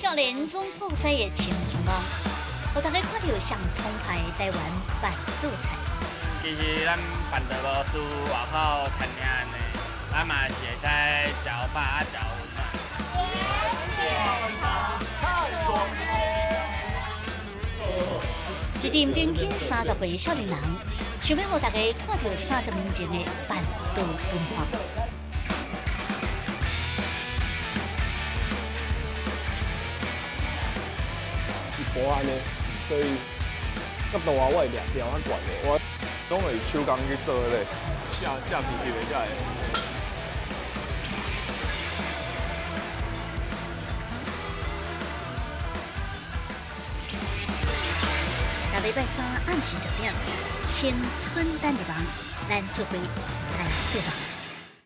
少年總鋪西的青春夢，予大家看著上澎湃的台灣辦桌菜。其實咱辦桌無輸外口餐廳按呢，咱嘛是會使食飽啊，食穩啊。一陣平均30歲少年人，想欲予大家看著30年前的辦桌文化。一般按呢，所以角度啊，我會掠掉較懸的，我攏會手工去做咧，正正皮皮的才會。逐禮拜三暗時10點，青春等你夢，咱做伙來做夢。